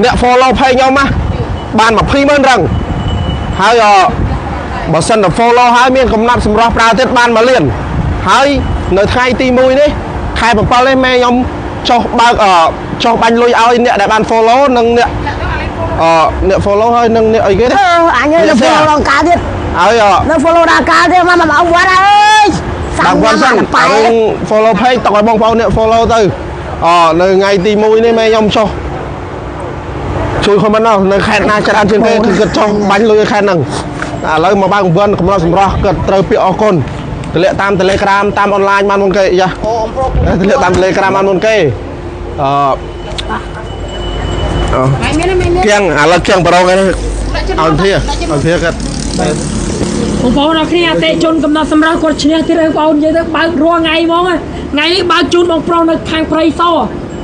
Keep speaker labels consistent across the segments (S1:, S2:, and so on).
S1: អ្នក follow page ខ្ញុំណាបាន20ម៉ឺនរឹងហើយអបើសិនតែ follow ហើយមានកំណត់សម្រស់ប្រើទៀតបាន1លានហើយនៅថ្ងៃទី1នេះខែ7នេះមេខ្ញុំចុះបើកអចុះបាញ់លុយឲ្យអ្នកដែលបាន follow និងអ្នកអអ្នក follow ហើយនិងអ្នកអីគេ
S2: អឺអញនៅ follow ដល់កាលទៀត
S1: ហើយអ
S2: នៅ follow ដល់កាលទៀតមកមកវត្តអើយ
S1: បើកវត្តសិន
S2: ប៉ែ
S1: អារឿង follow page តោះឲ្យបងប្អូនអ្នក follow ទៅអនៅថ្ងៃទី1នេះមេខ្ញុំចុះជួយ comment ដល់នៅខេត្តណាច្រើនជាងគេគឺគាត់ចុះបាញ់លុយឲ្យខេត្តហ្នឹងឥឡូវមកបើកវត្តកំណត់សម្រស់គាត់ត្រូវពាក្យអរគុណទម្លាក់តាម Telegram តាមអនឡាញបានមុនគេយ៉ាទម្លាក់តាម Telegram បានមុនគេអឺអគៀងឥឡូវគៀងប្រងឯនេះឲ្យធាឲ្យធាគាត់
S3: បងប្អូនអរគ្នាអតិជនកំណត់សម្រាប់គាត់ឈ្នះទៀតហើយបងប្អូននិយាយទៅបើករាល់ថ្ងៃហ្មងថ្ងៃនេះបើកជូនបងប្រុសនៅខាងព្រៃស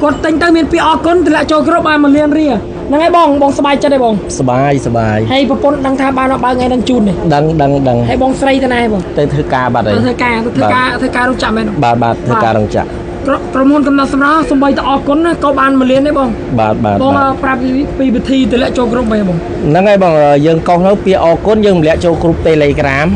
S3: គាត់ទិញទៅមានពាក្យអរគុណតម្លាក់ចូលគ្រប់បាន1លានរៀលហ្នឹងហើយបងបងសប្បាយចិត្តទេបង
S4: សបាយសបាយ
S3: ហើយប្រពន្ធដឹងថាបានមកបើកថ្ងៃហ្នឹងជូននេះ
S4: ដឹងដឹងដឹង
S3: ហើយបងស្រីទៅណាបង
S4: ទៅធ្វើការបាត់ហើយ
S3: ទៅធ្វើការទៅធ្វើការធ្វើការរោងចក្រមែន
S4: បាទបាទធ្វើការរោងចក្រ
S3: ក្រុមហ៊ុនកំណត់សម្រាប់សំបីតអរគុណណាក៏បាន1លានដែរបង
S4: បាទបាទ
S3: បង
S4: បាទ
S3: ប្រាប់ពីវិធីតម្លាក់ចូលគ្រប់បែបបង
S4: ហ្នឹងហើយបងយើងកោសនៅពាក្យអរគុណយើងម្លាក់ចូលគ្រប់ Telegram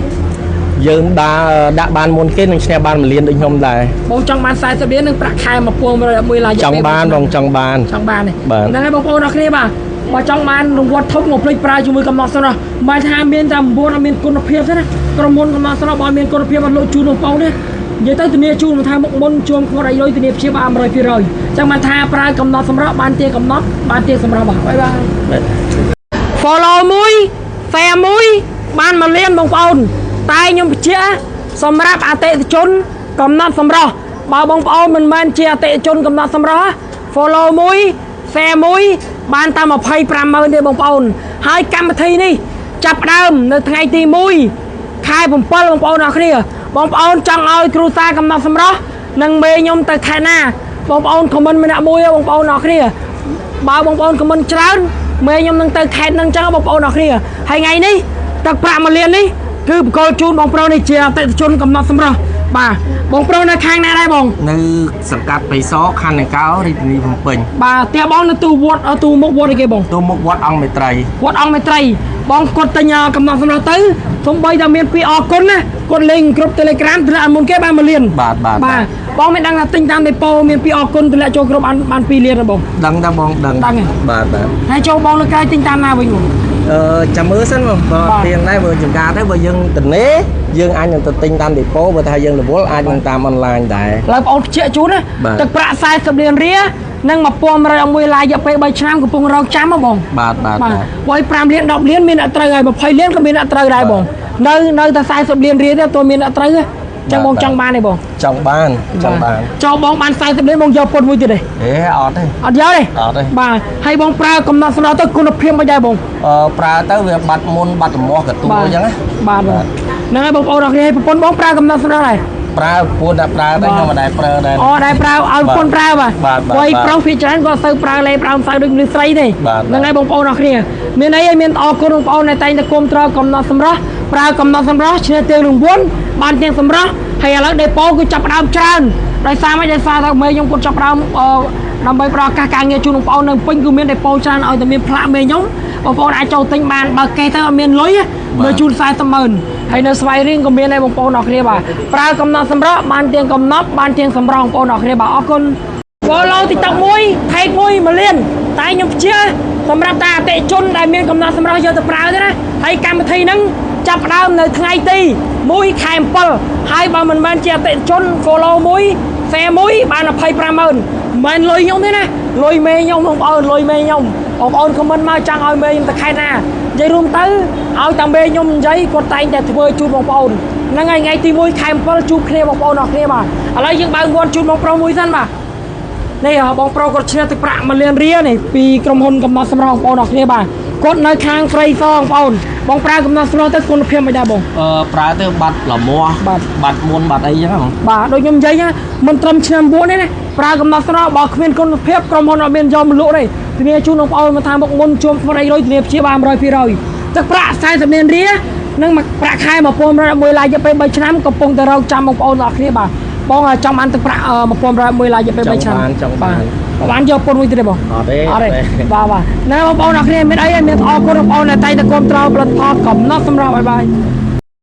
S4: យើងដើរដាក់បានមុនគេនឹងឈ្នះបាន1លានដូចខ្ញុំដែរ
S3: បងចង់បាន40លាននឹងប្រាក់ខែ1111ឡាយ
S4: ចង់បានបងចង់បាន
S3: ចង់បានទេ
S4: បាទ
S3: ហ្នឹងហើយបងប្អូនអរគ្នាបាទបើចង់បានរង្វាន់ធំកុំភ្លេចប្រើជាមួយកំណត់ស្រស់មិនថាមានតែ9អត់មានគុណភាពទេណាក្រុមហ៊ុនកំណត់ស្រស់បើមានគុណភាពអត់លក់ជូនបងប្អូនទេនិយាយទៅធានាជូនមិនថាមុខមុនជួមខ្មត់អីលុយធានាព្យាបាល100%ចឹងបានថាប្រើកំណត់សម្រាប់បានទាកំណត់បានទាសម្រាប់បាទបាយបាយ
S4: បាទ
S3: follow មួយ share មួយបានមួយលានបងប្អូនតែខ្ញុំបញ្ជាក់សម្រាប់អតិថិជន កំណត់សម្រស់បើបងប្អូនមិនមែនជាអតិថិជនកំណត់សម្រស់ follow មួយ share មួយបានតាម25ម៉ឺនទេបងប្អូនហើយកម្មវិធីនេះចាប់ផ្ដើមនៅថ្ងៃទី1ខែ7បងប្អូនអរគ្នាបងប្អូនចង់ឲ្យគ្រូសាកំណត់សម្រស់និងមេខ្ញុំទៅខែណាបងប្អូន comment ម្នាក់មួយបងប្អូនអរគ្នា បើបងប្អូន comment ច្រើនមេខ្ញុំនឹងទៅខេត្តនឹងចឹងបងប្អូនអរគ្នាហើយថ្ងៃនេះទឹកប្រាក់មួយលាននេះគឺបកលជូនបងប្រុសនេះជាអតិថិជនកំណត់សម្រស់បាទបងប្រុសនៅខាងណាដែរបង
S4: នៅសង្កាត់បៃសខណ្ឌដង្កោរាជធានីភ្នំពេញ
S3: បាទផ្ទះបងនៅទូវត្តទូមុខវត្តអីគេបង
S4: ទូមុខវត្តអង្គមេត្រី
S3: វត្តអង្គមេត្រីបងគាត់ទិញកំណត់សម្រស់ទៅសំបីតែមានពាក្យអរគុណណាគាត់លេងគ្រប់ Telegram ទម្លាក់មុនគេបានមួយលាន
S4: បាទបាទ
S3: បាទបងមិនដឹងថាទិញតាមដេប៉ូមានពាក្យអរគុណទម្លាក់ចូលគ្រប់បានបាន2លានទេបង
S4: ដឹងតាបងដឹង
S3: ដឹងហ៎
S4: បាទបាទ
S3: ហើយចូលបងលើក្រោយទិញតាមណាវិញបង
S4: អឺចាំមើលសិនបងបើ
S3: បាទ
S4: ទៀងដែរបើចំការទៅបើយើងតនេយើងអាចនឹងទៅទិញតាមដេប៉ូបើថាយើងរវល់អាចនឹងតាមអនឡាញដែរ
S3: ឡើយបងអូនភ្ជាក់ជូនណា
S4: បាទ
S3: ទឹកប្រាក់40លានរៀលនិង1111ឡាយរយៈពេល3ឆ្នាំកំពុងរងចាំហ៎បង
S4: បាទបាទ
S3: បាទ
S4: បាទ
S3: បើឲ្យ5លាន10លានមានអ្នកត្រូវហើយ20លានក៏មានអ្នកត្រូវដែរបងនៅនៅតែ40លានរៀលទេអត់ទាន់មានអ្នកត្រូវទេចឹងបង
S4: បាទ
S3: ចង់បានទេបង
S4: ចង់បានចង់បាន
S3: ចង់បងបាន40លានបងយកពុតមួយទៀតទេ
S4: អេអត់ទេ
S3: អត់យកទេ
S4: អត់ទេ
S3: បាទហើយបងប្រើកំណត់ស្នោទៅគុណភាពមិនដែរបង
S4: អឺប្រើទៅវាបាត់មុនបាត់រមាស់កទួលអញ្ចឹងណា
S3: បាទបងហ្នឹងហើយបងប្អូនអរគ្នាហើយប្រពន្ធបងប្រើកំណត់ស្នោដែរ
S4: ប្រើពួនតែប្រើតែខ្ញុំមិនដែលប្រើដែរ
S3: អូដែរប្រើឲ្យប្រពន្ធប្រើបាទ
S4: បាទបាទ
S3: ព្រោះ
S4: បាទ
S3: ប្រុសភាគច្រើនគាត់សូវប្រើលេប្រើម្សៅដូចមនុស្សស្រីទេ
S4: បាទ
S3: ហ្នឹងហើយបងប្អូនអរគ្នាមានអីឲ្យមានអរគុណបងប្អូនដែលតែងតែគាំទ្រកំណត់សម្រស់ប្រើកំណត់សម្រស់ឈ្នះទាំងរង្វាន់បានទាំងសម្រស់ហើយឥឡូវដេប៉ូគឺចាប់ផ្ដើមច្រើនដោយសារមិនដោយសារតែមេខ្ញុំគាត់ចាប់ផ្ដើមអឺដើម្បីផ្ដល់ឱកាសការងារជូនបងប្អូននៅពេញគឺមានដេប៉ូច្រើនឲ្យតែមានផ្លាកមេខ្ញុំបងប្អូនអាចចូលទិញបានបើកេះទៅអត់មានលុយទេមើលជូន40ម៉ឺនហើយនៅស្វាយរៀងក៏មានដែរបងប្អូនអរគ្នាបាទប្រើកំណត់សម្រស់បានទាំងកំណត់បានទាំងសម្រស់បងប្អូនអរគ្នាបាទអរគុណ follow TikTok មួយ page មួយមួយលានតែខ្ញុំជឿសម្រាប់តែអតិថិជនដែលមានកំណត់សម្រាប់យកទៅប្រើទេណាហើយកម្មវិធីហ្នឹងចាប់ផ្ដើមនៅថ្ងៃទី1ខែ7ហើយបើមិនមែនជាអតិថិជន follow មួយ share មួយបាន25ម៉ឺនមិនមែនលុយខ្ញុំទេណាលុយមេខ្ញុំបងប្អូនលុយមេខ្ញុំបងប្អូន comment មកចង់ឲ្យមេខ្ញុំទៅខេត្តណានិយាយរួមទៅឲ្យតែមេខ្ញុំនិយាយគាត់តែងតែធ្វើជូនបងប្អូនហ្នឹងហើយថ្ងៃទី1ខែ7ជួបគ្នាបងប្អូនអរគ្នាបាទឥឡូវយើងបើកវត្តជូនបងប្រុសមួយសិនបាទ នេះហ៎បងប្រុសគាត់ឈ្នះទឹកប្រាក់1លានរៀលនេះពីក្រុមហ៊ុនកំណត់សម្រស់បងប្អូនអរគ្នាបាទគាត់នៅខាងព្រៃសបងប្អូនបងប្រើកំណត់សម្រស់ទៅគុណភាពមិនដែរបង
S4: អឺប្រើទៅបាត់រមាស់
S3: បាទ
S4: បាត់មុនបាត់អីចឹងហ៎
S3: បាទដូចខ្ញុំនិយាយណាមិនត្រឹមឆ្នាំ9ទេណាប្រើកំណត់ស្រស់បើគ្មានគុណភាពក្រុមហ៊ុនអត់មានយកមកលក់ទេធានាជូនបងប្អូនមកថាមុខមុនជួមខ្មត់អីលុយធានាព្យាបាល100%ទឹកប្រាក់40លានរៀលនិងប្រាក់ខែ1111ឡាយរយៈពេល3ឆ្នាំកំពុងតែរងចាំបងប្អូនទាំងអស់គ្នាបាទ បងចង់បានទឹកប្រាក់1101ឡាយពេល3ឆ្នាំ
S4: ចង់បានចង់បាន
S3: បាទបានយកពុនមួយទៀតទេបង
S4: អត់ទេ
S3: អត់ទេបាទបាទណែបងប្អូនអរគ្នាមានអីមានអរគុណបងប្អូនដែលតែងតែគ្រប់គ្រងផលិតផលកំណត់សម្រាប់ឲ្យបាយ។